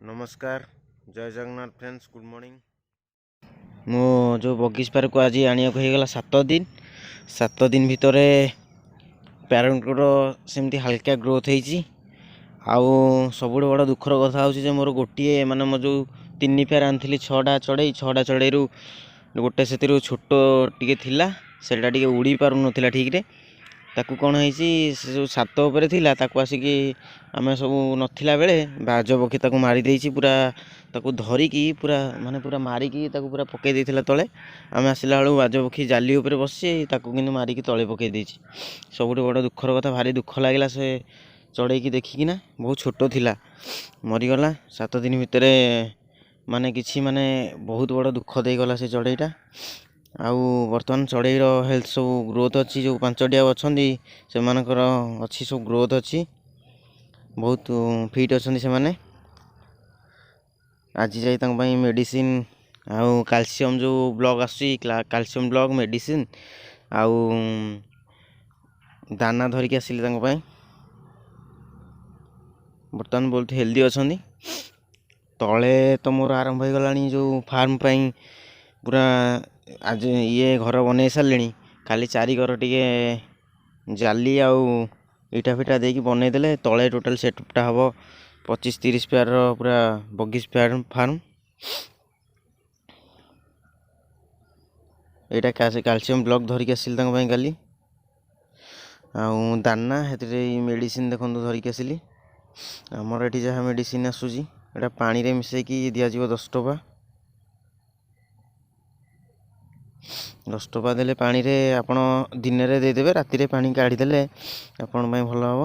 ନମସ୍କାର, ଜୟ Jagannath friends, good morning. ମୁଁ ଯେଉଁ ବଗିଚ ପାର୍କକୁ ଆଜି ଆଣିବାକୁ ହେଇଗଲା 7 ଦିନ। 7 ଦିନ ଭିତରେ ପ୍ୟାରେଣ୍ଟଙ୍କର ସେମିତି ହାଲକା ଗ୍ରୋଥ୍ ହେଇଛି। ଆଉ ସବୁଠୁ ବଡ଼ ଦୁଃଖର କଥା ହେଉଛି ଯେ ମୋର ଗୋଟିଏ, ମାନେ ମୋ ଯେଉଁ 3 ପେୟାର ଆଣିଥିଲି 6ଟା ଚଢ଼େଇ, 6ଟା ଚଢ଼େଇରୁ ଗୋଟେ ସେଥିରୁ ଛୋଟ ଟିକେ ଥିଲା, ସେଇଟା ଟିକେ ଉଡ଼ି ପାରୁନଥିଲା ଠିକ୍ରେ। ତାକୁ କ'ଣ ହେଇଛି, ସେ ଯେଉଁ ଛାତ ଉପରେ ଥିଲା, ତାକୁ ଆସିକି ଆମେ ସବୁ ନଥିଲା ବେଳେ ବାଜ ପକ୍ଷୀ ତାକୁ ମାରିଦେଇଛି। ପୁରା ତାକୁ ଧରିକି ପୁରା ମାନେ ପୁରା ମାରିକି ତାକୁ ପୁରା ପକାଇ ଦେଇଥିଲା ତଳେ। ଆମେ ଆସିଲା ବେଳକୁ ବାଜ ପକ୍ଷୀ ଜାଲି ଉପରେ ବସିଛି, ତାକୁ କିନ୍ତୁ ମାରିକି ତଳେ ପକାଇ ଦେଇଛି। ସବୁଠୁ ବଡ଼ ଦୁଃଖର କଥା, ଭାରି ଦୁଃଖ ଲାଗିଲା ସେ ଚଢ଼େଇକି ଦେଖିକିନା। ବହୁତ ଛୋଟ ଥିଲା, ମରିଗଲା 7 ଦିନ ଭିତରେ। ମାନେ କିଛି ମାନେ ବହୁତ ବଡ଼ ଦୁଃଖ ଦେଇଗଲା ସେ ଚଢ଼େଇଟା। ଆଉ ବର୍ତ୍ତମାନ ଚଢ଼େଇର ହେଲ୍ଥ ସବୁ ଗ୍ରୋଥ୍ ଅଛି। ଯେଉଁ 5ଟି ଆଉ ଅଛନ୍ତି, ସେମାନଙ୍କର ଅଛି ସବୁ ଗ୍ରୋଥ୍ ଅଛି, ବହୁତ ଫିଟ୍ ଅଛନ୍ତି ସେମାନେ। ଆଜି ଯାଇ ତାଙ୍କ ପାଇଁ ମେଡ଼ିସିନ୍ ଆଉ କାଲସିୟମ୍ ଯେଉଁ ବ୍ଲକ୍ ଆସୁଛି, କାଲସିୟମ୍ ବ୍ଲକ୍, ମେଡ଼ିସିନ୍ ଆଉ ଦାନା ଧରିକି ଆସିଲି ତାଙ୍କ ପାଇଁ। ବର୍ତ୍ତମାନ ବହୁତ ହେଲ୍ଦି ଅଛନ୍ତି। ତଳେ ତ ମୋର ଆରମ୍ଭ ହେଇଗଲାଣି ଯେଉଁ ଫାର୍ମ ପାଇଁ, ପୁରା ଆଜି ଇଏ ଘର ବନେଇ ସାରିଲିଣି। ଖାଲି ଚାରିକର ଟିକେ ଜାଲି ଆଉ ଇଟା ଫିଟା ଦେଇକି ବନେଇଦେଲେ ତଳେ ଟୋଟାଲ୍ ସେଟଅପ୍ଟା ହେବ 25-30 ପେୟାରର ପୁରା ବଗିଚ ଫାର୍ମ। ଏଇଟା କାଲସିୟମ୍ ବ୍ଲକ୍ ଧରିକି ଆସିଲି ତାଙ୍କ ପାଇଁ କାଲି, ଆଉ ଦାନା, ସେଥିରେ ଏଇ ମେଡ଼ିସିନ୍ ଦେଖନ୍ତୁ ଧରିକି ଆସିଲି। ଆମର ଏଠି ଯାହା ମେଡ଼ିସିନ୍ ଆସୁଛି, ଏଇଟା ପାଣିରେ ମିଶାଇକି ଦିଆଯିବ। 10 ଟୋପା, 10 ଟୋପା ଦେଲେ ପାଣିରେ ଆପଣ ଦିନରେ ଦେଇଦେବେ, ରାତିରେ ପାଣି କାଢ଼ିଦେଲେ ଆପଣଙ୍କ ପାଇଁ ଭଲ ହେବ।